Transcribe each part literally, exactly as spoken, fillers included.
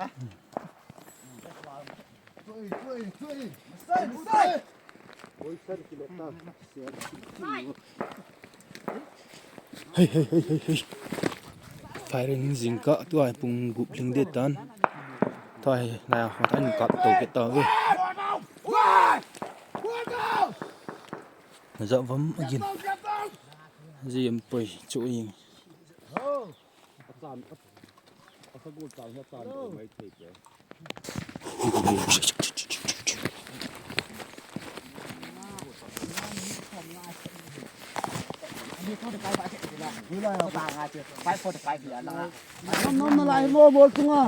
Hei, hei, hei, hei, hei. Firing jingkah tua hi pung gup lhing ding tan. Tua hi, na, hotan kap to kit tauve. Naja vam again. Ji em poi chu ing. Nom, nom, nalai mo, bol tunga.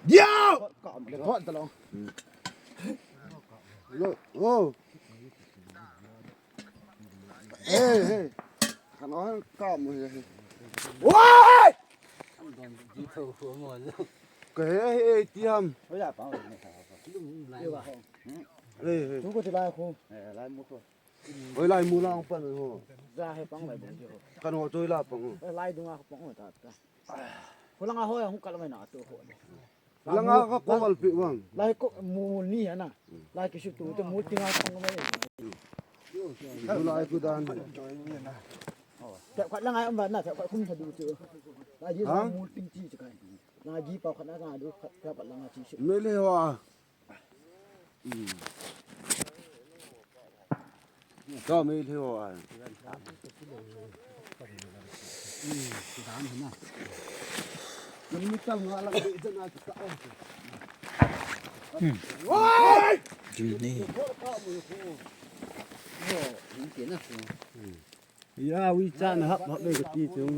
Yo! Lo, oh. Hey, hey. Kan on ka mo he. Woi! Ka he, he, ti ham. Hey, hey. Tu ko ti lai ko. Oi, lai mu lang pan ho. Ja he pang lai bong ho. Kan ho toi la pang ho. Lai dunga pang ho ta ta. Ko langa ho ya hung kal mai na tu ho. Langa ka ko mal pi wang. Lai ko mu ni ana. Lai ki su tu te mu ti nga pang mai. Ko lai ku dan. Ta ko langa am ba na ta ko kum ta du tu. Lai ji mu ting chi chi kai. Lai ji pa ko na ka du ka pa langa chi chi. Me le wa. Ka me le ho ai. Jim ni. Ya, wi cha na hap hap le ka ti chu.